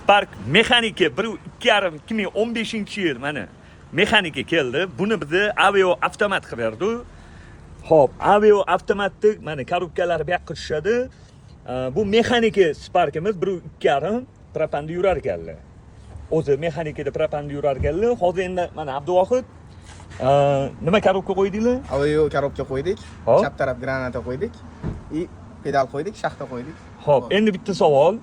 Spark mexanika 1.5, 2015-yil, mana mexanika keldi. Buni bizni Aveo avtomat qilib berdi. Xo'p, Aveo avtomatni mana korobkalari bu yoqqa tushadi. Bu mexanika Sparkimiz 1.5, propanda yurar ekanlar. O'zi mexanikada propanda yurar ekanlar. Hozir endi mana, Abduvohid, nima korobka qo'ydinglar? Aveo korobka qo'ydik. Hop. Chap taraf granata qo'ydik. И pedal qo'ydik, shaxta qo'ydik. Xo'p, endi bitta savol.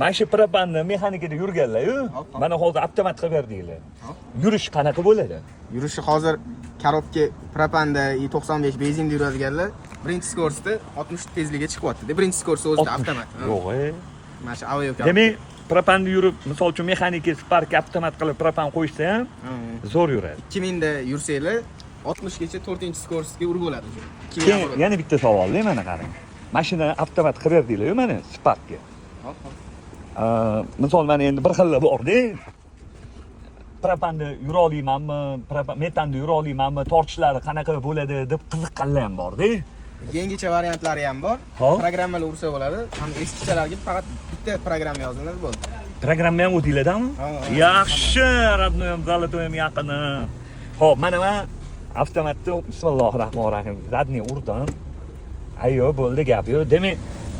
Mana shu propanni mexanikada yurganlar-yu, Hop. mana hozir avtomat qilib berdinglar. Hop. Yurish qanaqa bo'ladi? Yurishi hozir korobka propanda и 95 benzinda yuradiganlar birinchi скорость da 60 tezligiga chiqyapti. Birinchi скорость o'zida 60. Avtomat. Ha. Yo'q, e. Mana shu Aveo korobka. Demak, propanda yurib, misol uchun, mexanika Spark avtomat qilib propan qo'yishsa ham zo'r yuradi. 2000 da yursanglar, 60 gacha 4-скорость ga urib bo'ladi. 2000 Keyin оборот. Yana bitta savolda, mana qarang. Mashina avtomat qilib berdinglar-yu mana Sparkga. Hop. Misol, mana endi bir xilla borda. Propanda yura olmaymanmi, metanda yura olmaymanmi, tortishlari qanaqa bo'ladi deb qiziqqanlar ham borda. Yangicha variantlari ham bor. Hop. Programmalar ursa bo'ladi. Ham eskichalarga faqat bitta programma yoziladi, bo'ldi. Programma ham o'tinglardami? Ha. Yaxshi, родной im, золотой im yaqini. Xo'p, mana man avtomatda, bismillohi rohmanir rohim, задний urdim. Ayyo, bo'ldi, gap yo'q. Demak,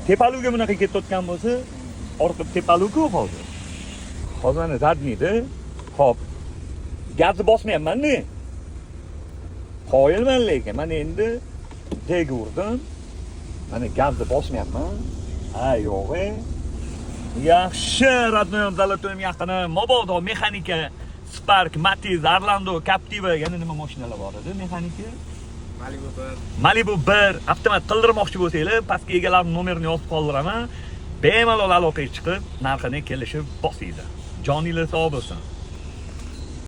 tepaluga bunaqa ketayotgan bo'lsa, orqa tepaluku hozir. Hozir mana задний da. Xo'p. Gazni bosmayapman-da. Qoyilman lekin, mana endi D ga urdim. Mana gazni bosmayapman. Ha, yo'q. E. Yaxshi, родной im, золотой im yaqini. Mabodo mexanika Spark, Matiz, Orlando, Captiva, yana nima mashinalar bor edi mexanika? Malibu 1. Malibu 1 avtomat qildirmoqchi bo'lsanglar, pastga egalarining nomerini yozib qoldiraman. Bemalol aloqaga chiqib, narxini kelishib bosinglar. Joninglar sog' bo'lsin.